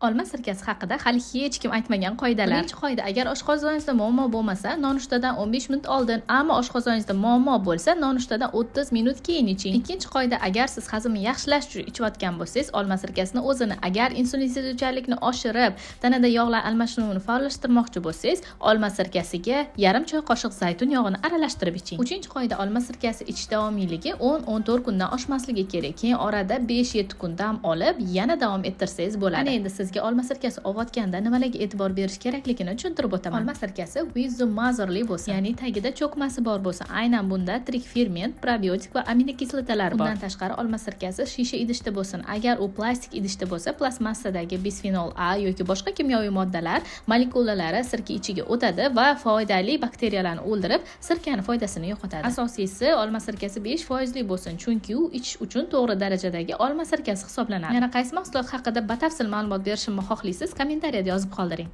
Olma sirkasi haqida hali hech kim aytmagan qoidalar. Birinchi qoida: agar oshqozoningizda muammo bo'lmasa, nonushtadan 15 minut oldin, ammo oshqozoningizda muammo bo'lsa, nonushtadan 30 minut keyin iching. Ikkinchi qoida: agar siz hazmni yaxshilash uchun ichayotgan bo'lsangiz, olma sirkasini o'zini, agar insulin sezuvchanlikni oshirib, tanada yog'lar almashinuvini faollashtirmoqchi bo'lsangiz, olma sirkasiga yarim choy qoshiq zaytun yog'ini aralashtirib iching. Uchinchi qoida: olma sirkasi ichish davomiyligi 10-14 kundan oshmasligi kerak. Keyin orada 5-7 kun dam olib, yana davom ettirsangiz bo'ladi. Ana endi sizga olma sirkasi ovayotganda nimalarga e'tibor berish kerakligini tushuntirib o'taman. Olma sirkasi muzli bo'lsin, ya'ni tagida cho'kmasi bor bo'lsin. Aynan bunda tirik ferment, probiotik va aminokislotalar bor. Bundan tashqari, olma sirkasi shisha idishda bo'lsin. Agar u plastik idishda bo'lsa, plastmassadagi bisfenol A yoki boshqa kimyoviy moddalar molekulalari sirka ichiga o'tadi va foydali bakteriyalarni o'ldirib, sirkani foydasini yo'qotadi. Asosiysi, olma sirkasi 5 foizli bo'lsin, chunki u ichish uchun to'g'ri darajadagi olma sirkasi hisoblanadi. Yana qaysi mahsulot haqida batafsil ma'lumot berishimni xohlaysiz, kommentariyada yozib qoldiring.